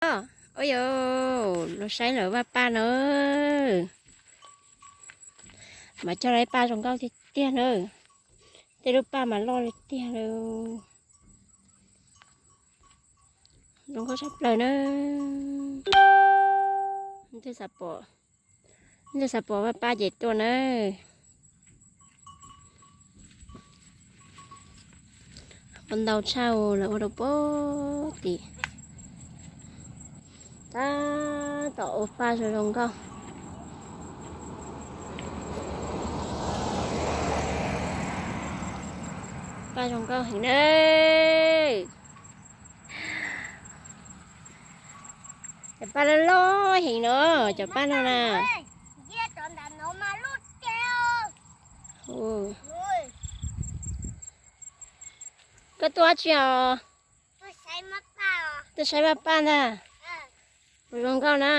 Ua yos, los saib lawv vaj paj no. Mas cog lawv paj zoo nkauj tiag tiag na. Tej lub paj mas loj li tiag li. Zoo nkauj tshaj plaws na. Leej twg xav pom vaj paj ces tuaj na. Ua ntau tshaj, lawv ua rau puag tim. Tab tom ua paj zoo zoo nkauj. Paj zoo nkauj heev na. Cov paj loj loj heev no, cov paj no na. Koj tuaj dab tsi os? Tuaj saib vaj paj ntag. Puas zoo nkauj na?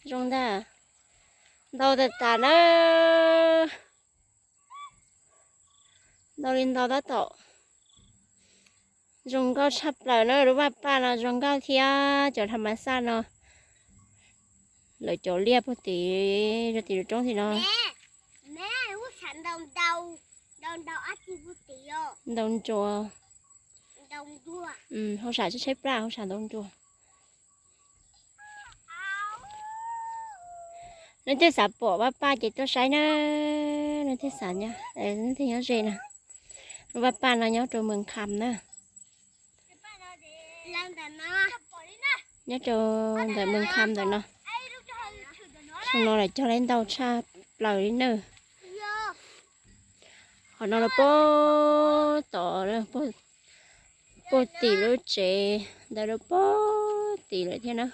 Zoo ntag. Ntau tas tas na. Ntau li ntau tab tom zoo nkauj tshaj plaws na, lub vaj paj no zoo nkauj thiab cov tham mas xaj no. Lawv cov liaj puag tim, rau tim lub roob tim no. Ntau ntsuas. Hauj sam tshaib tshaib plab, hauj sam ntau ntsuas. Leej twg xav pom vaj paj ces tuaj saib na. Leej twg xav nyob, leej twg nyob ze na. Lub vaj paj no nyob rau Mes Kham na. Nyob rau ntawm Mes Kham ntawm no. Xyoo no lawv cog lawv ntau tshaj plaws li na. Qhov no los puag tom, puag tim lub tsev ntawd los puag tim lawm thiab na.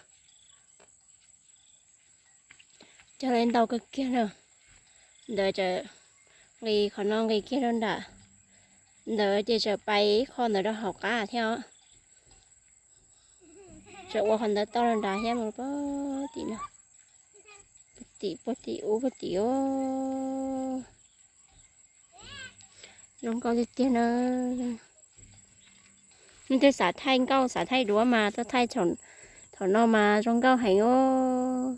Cog lawv ntau kawg kiag na. Ntawd tseem nqis, qhov no nqis kiag rau nram ntawd ces tseem pais ib qho ntawd rau hauv qab thiab os. Tseem ua qhov ntawd tau rau nrad thiab mas puag tim no. Puag tim, puag tim ub puag tim os. Zoo nkauj tiag tiag na. Leej twg xav thaij nkauj xav thaij duab mas tuaj thaij thaum no mas zoo nkauj heev os.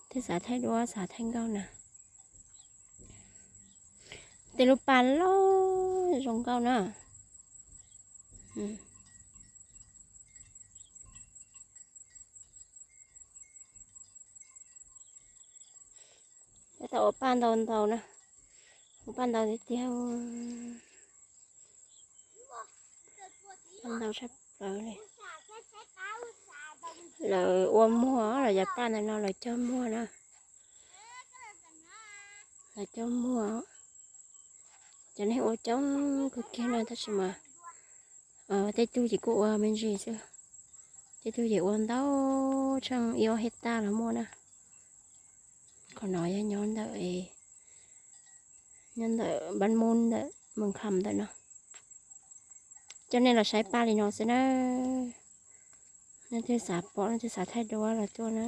Twg xav thaij duab xav thaij nkauj na. Tej lub paj loj zoo nkauj na. Tab tom ua paj ntau ntau na. Ua paj ntau tiag tiag. Paj ntau tshaj plaws li. Lawv ua muag, lawv cov paj ntawm no lawv cog muag na. Lawv cog muag. Cov neeg ua coob kawg kiag na tab sis mas tej tug ces kuj ua me ntsis xwb. Tej tug ces ua ntau, tsheej ib ob hej taj los muaj na. Qhov no yog nyob ntawm, nyob ntawm Npab Mub ntawm Mes Kham ntawm no. Coj nej los saib paj li no xwb na. Leej twg xav pom, leej twg xav thaij duab los tuaj na.